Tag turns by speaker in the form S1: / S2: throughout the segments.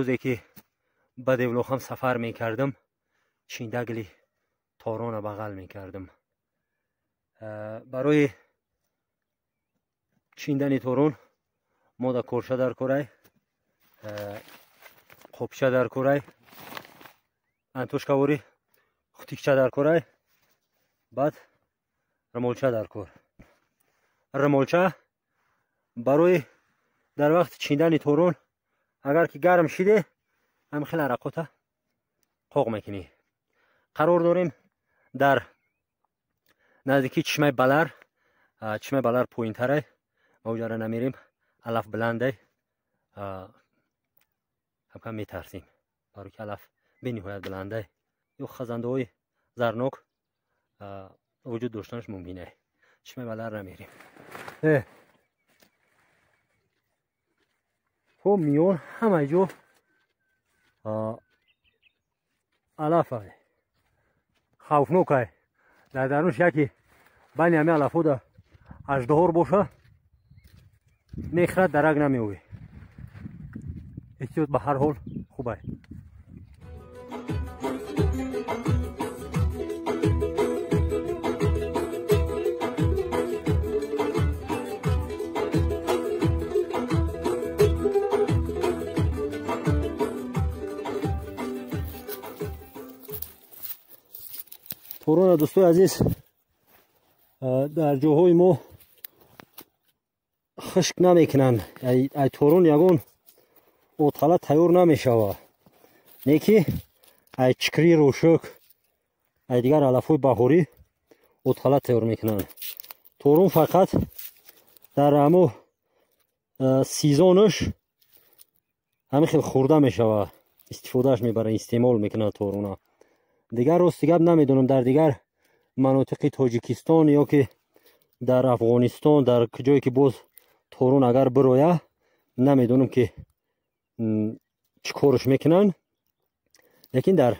S1: Рӯзе ки ба Девлохам сафар мекардам, чиндагли торона бағал мекардам. Барои чиндани торон мо да корша дар корай, қопча дар корай, антошкаворӣ хутикча дар корай, баъд рамолча дар кор. Рамолча барои дар вақти чиндани торон агар ки гарм шиде, ҳам хел арақота қоқ мекунӣ. Қарор дорем дар наздикии чишмаи Балар. Чишмаи Балар поинтарай, ма уҷара намерем, алаф баландай, ҳамкам метарсем, барои ки алаф бениҳоят баландай ё хазандаҳои зарнок вуҷуд доштанаш мумкин ай. Чишмаи Балар намерем. То миён ҳама ҷо алаф ай, хавфнок ай. Дар дарунш яке байни ҳами алафҳода аждаҳор боша, мехӯрад, дарак намеовӣ. Эҳтиёт ба ҳар ҳол хуб ай. Торона, дӯстои азиз, дар ҷоҳои мо хушк намекунанд. Ай торон ягон отқала тайёр намешавад, не ки ай чикри рошук, ай дигар алафҳои баҳорӣ отқала тайёр мекунанд. Торон фақат дар ҳамо сезонаш ҳамин хел хӯрда мешавад, истифодааш мебаранд, истеъмол мекунанд торона. Дигар рости гап намедонам, дар дигар манотиқи Тоҷикистон ё ки дар Афғонистон, дар ҷое ки боз торон агар бироя, намедонам ки чӣ корш мекунанд, лекин дар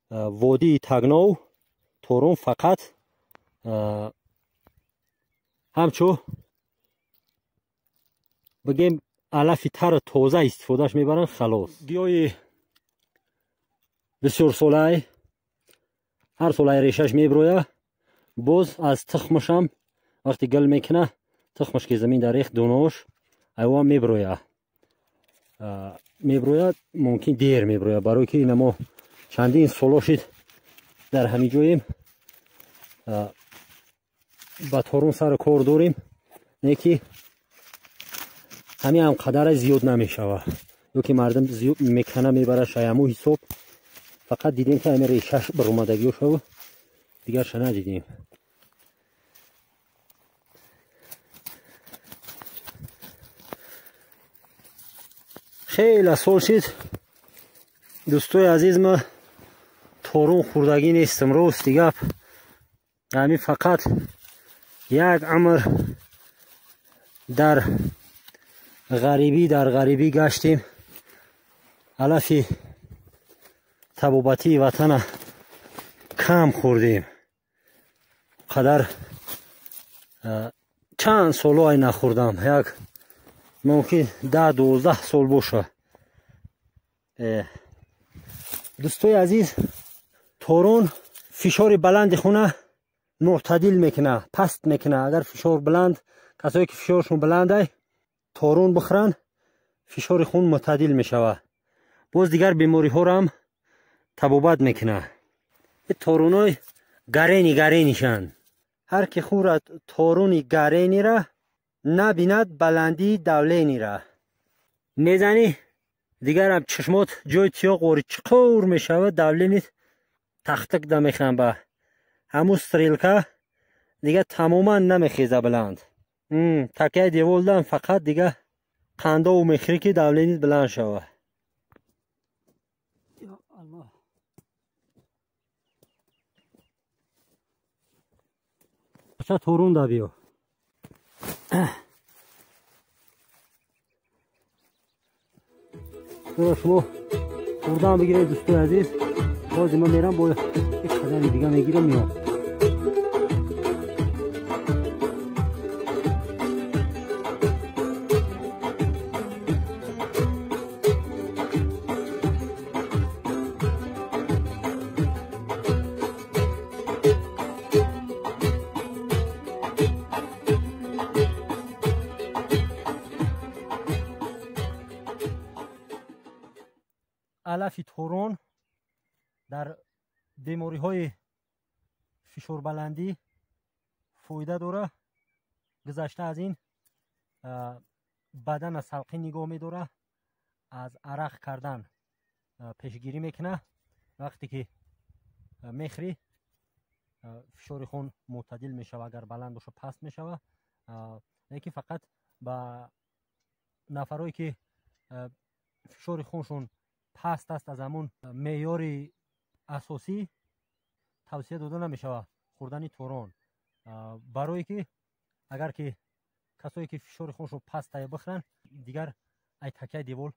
S1: водии Тагнов торон фақат ҳамчу бигем алафи тару тоза истифодааш мебаранд, халос. Гиёҳи бисёрсолай, ҳар солай решаш меброя, боз аз тухмашам вақте гил мекуна, тухмаш ки замин дар рехт, донаош айвам меброя. Меброяд, мумкин дер меброя, барои ки ина мо чандин соло шид дар ҳамин ҷоем, ба торон сару кор дорем, не ки ҳамин ҳам қадаре зиёд намешава, ё ки мардум зиёд мекана мебара шаяму ҳисоб. Фақат дидем ки ҳамин решаш баромадагиё шава, дигарша надидем. Хеле сол шид, дӯстои азиз, ма торон хӯрдагӣ нестам, рости гап. Ҳамин фақат як умр дар ғарибӣ гаштем, алафи табобатии ватана кам хӯрдем. Қадар чанд соло ай нахӯрдам, як мумкин 10-12 сол боша. Дӯстои азиз, торон фишори баланди хуна мӯътадил мекуна, паст мекуна. Агар фишор баланд, касое ки фишоршон баландай, торон бихӯранд, фишори хун мӯътадил мешавад. Боз дигар бемориҳоро ҳам табобат мекуна. Торонои гарени гаренишанд. Ҳар ки хӯрад торони гаренира, набинад баландии давленира. Мезанӣ, дигарам чашмот ҷои тиёқ вори чиқур мешавад, давленит тахтак дамехамба. Ҳамун стрелка дига тамоман намехеза баланд. Такяи деволдан фақат дига қандову мехӯрӣ ки давленит баланд шавад. Бача торон да биё. Шумо хӯрдаам бигиред, дӯстои азиз. Бози ман мерам, бо як қадами дига мегирам, меом. Алафи торон дар бемориҳои фишорбаландӣ фоида дора. Гузашта аз ин бадана салқин нигоҳ медора, аз арақ кардан пешгирӣ мекуна. Вақте ки мехӯрӣ фишори хун мӯътадил мешава, агар баланд боша паст мешава. Лекин фақат ба нафарое ки фишори хуншон паст аст, аз ҳамун меъёри асосӣ тавсия дода намешава хӯрдани торон, барое ки агар ки касое ки фишори хуншон паст бихӯранд, дигар ай такяи девол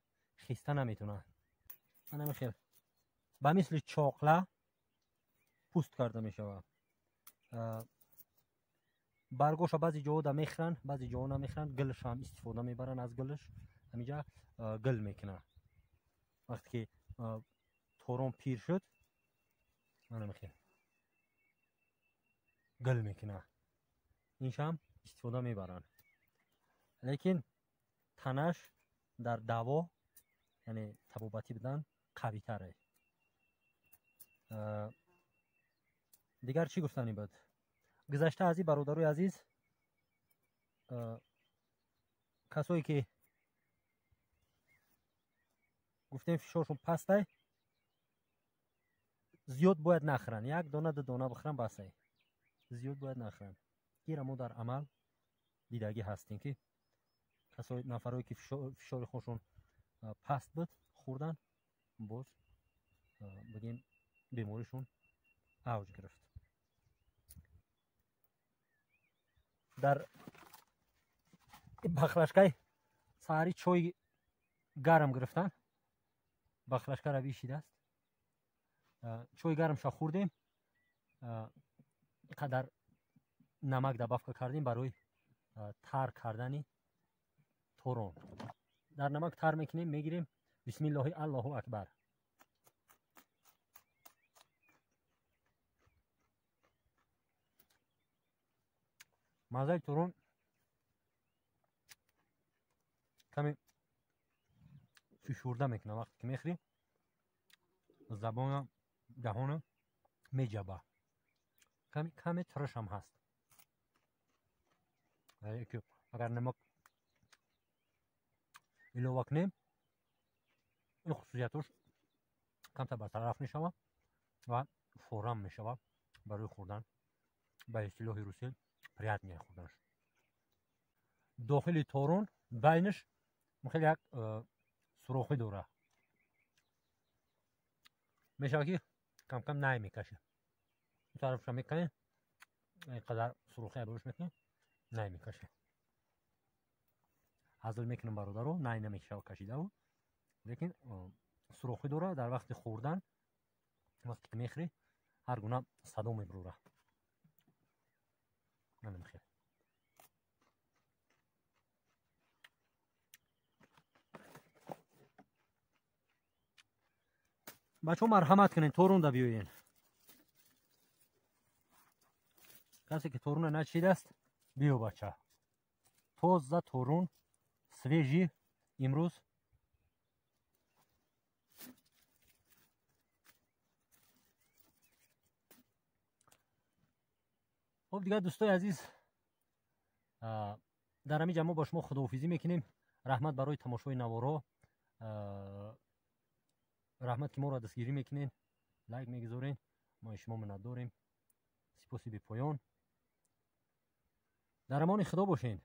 S1: хиста наметавонанд. Ана мехел ба мисли чоқла пӯст карда мешавад. Баргоша баъзе ҷоҳо да мехӯранд, баъзе ҷоҳо намехӯранд. Гилш ҳам истифода мебаранд аз гилш. Ҳаминҷа гил мекунад. Вақте ки торон пир шуд, ана мехел гил мекунад, иншам истифода мебаранд. Лекин танаш дар даво, яъне табобатӣ будан қавитаре. Дигар чӣ гуфтанӣ буд? Гузашта аз ин, бародарои азиз, касое ки гуфтем фишоршон пастай, зиёд бояд нахӯранд. Як дона, ду дона бихӯранд, басай, зиёд бояд нахӯранд. Ира мо дар амал дидагӣ ҳастем, ки касои нафарое ки фишори хуншон паст буд, хӯрдан, боз бигем беморишон авҷ гирифт. Дар бахлашкаи саҳари чой гарм гирифтан, бахлашкара бишидааст, чой гармша хӯрдем, қадар намак добавка кардем барои тар кардани торон. Дар намак тар мекунем, мегирем. Бисмиллоҳи, аллоҳу акбар. Маззаи торон каме фишурда мекунад. Вақте ки мехӯрӣ, забона, даҳона меҷаба, каме тирашам ҳаст. Агар намак илова кунем, ин хусусиятош камтар бартараф мешавад ва форам мешавад барои хӯрдан, ба истилоҳи русӣ приятнее хӯрданаш. Дохили торон байнаш хеле як сурохӣ дорад, мешавад ки камкам най мекашад. Тарафша мекунем, қадар сурохи аброш мекунем, най мекашад. Ҳазл мекунам, бародаро, най намешава кашидаву, лекин сурохӣ дорад. Дар вақти хӯрдан, вақте ки мехӯрӣ, ҳар гуна садо мебурорад. Хел бачаҳо, марҳамат кунед, торунда биёен. Касе ки торуна начидааст, биё, бача, тоза торун, свежий, имрӯз. Хуб, дигар, дӯстои азиз, дар ҳамин ҷа мо бо шумо худоҳофизӣ мекунем. Раҳмат барои тамошои наворо, раҳмат ки моро дастгирӣ мекунед, лайк мегузоред. Мо шумо миннатдорем, сипоси бепоён. Дар амони Худо бошед.